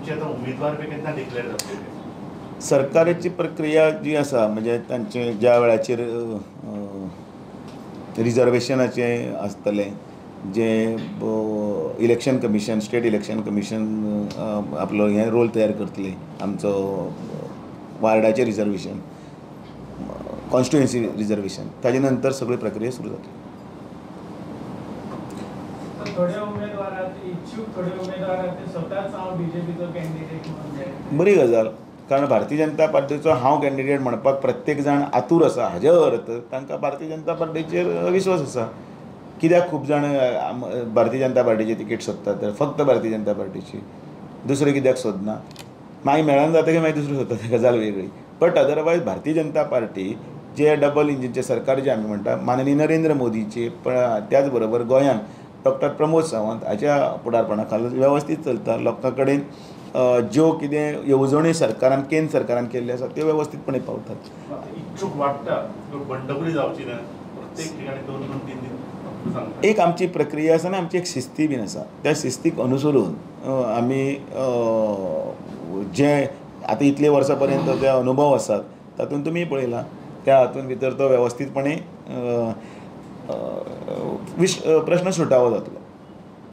तुमचे आतां उमेदवार बी केन्ना डिक्लेअर जातले? सरकाराची प्रक्रिया जी आसा म्हणजे तांचे ज्या वेळाचेर रिजर्वेशनाचें आसतलें, जे election commission, state election commission आपलो हें रोल तयार करतले, आमचो वार्डाचें रिजर्वेशन, कॉन्स्टिट्युएन्सी रिजर्वेशन, ताजे नंतर सगळी प्रक्रिया सुरू जातली. थोडे उमेदवार इच्छुक, थोडे उमेदवार स्वताच हांव बीजेपीचो कॅन्डिडेट म्हणून. बरी गजाल, कारण भारतीय जनता पार्टीचो हांव कॅन्डिडेट म्हणपाक प्रत्येक जाण आतूर आसा. हाजे अर्थ तांकां भारतीय जनता पार्टीचेर विश्वास आसा. कित्याक खूब जाण भारतीय जनता पार्टीची तिकेट सोदतात तर फक्त भारतीय जनता पार्टीची, दुसरें कित्याक सोदना? मागीर मेळना जातकीर मागीर दुसरें सोदता, गजाल वेगळी. But otherwise Bharatiya Janata party J double इंजिनचें सरकार जें आमी म्हणटा, माननीय नरेंद्र मोदीचे, त्याच बरोबर गोंयांत डॉक्टर प्रमोद सावंत हाच्या फुडारपणा खाला वेवस्थीत चलता. लोकां कडेन ज्यो कितें येवजण्यो सरकारान, केंद्र सरकारान केल्ल्यो आसा त्यो वेवस्थीतपणे पावतात. इच्छूक वाडटा, बंडखोरी जावची ना, प्रत्येक ठिकाणी 2-2, 3-3. एक आमची प्रक्रिया आसा आनी आमची एक शिस्ती बीन आसा. त्या शिस्तीक अनुसरून आमी जे आतां इतले वर्सां पर्यंत जे अनुभव आसात तातूंत तुमी पळयला, त्या हातूंत भितर तो वेवस्थीतपणे प्रश्न सुटावो जातलो.